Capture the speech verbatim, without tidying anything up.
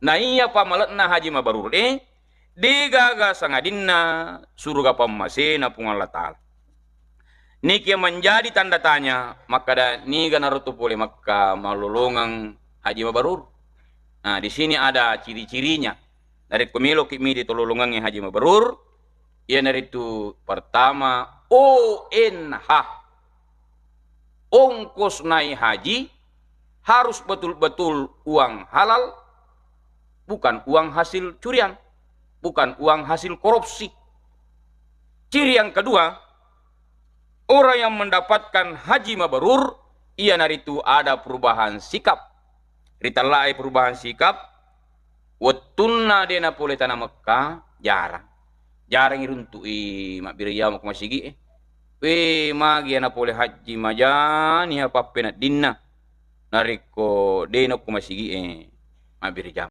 Naiya pamale'na haji mabrur e, degaga sangadinna suruga pammasena Puang Allah Ta'ala. Niki menjadi tanda tanya, makkada niga narutu pole Mekka malolongeng haji mabrur. Nah, di sini ada ciri-cirinya. Narekko meloki midi tololongengnge haji mabrur, iyanaritu pertama, O N H. Ongkos naik haji harus betul-betul uang halal, bukan uang hasil curian, bukan uang hasil korupsi. Ciri yang kedua, orang yang mendapatkan haji mabrur, iyanaritu ada perubahan sikap. Ritellae perubahan sikap, wettunna de napole tana Mekka, jarang. Jarang iruntu'i mabbere jama ko masigi e. We, magi napole haji majani ha pappeneddinna. Narekko de nokko masigi e, mabbere jam.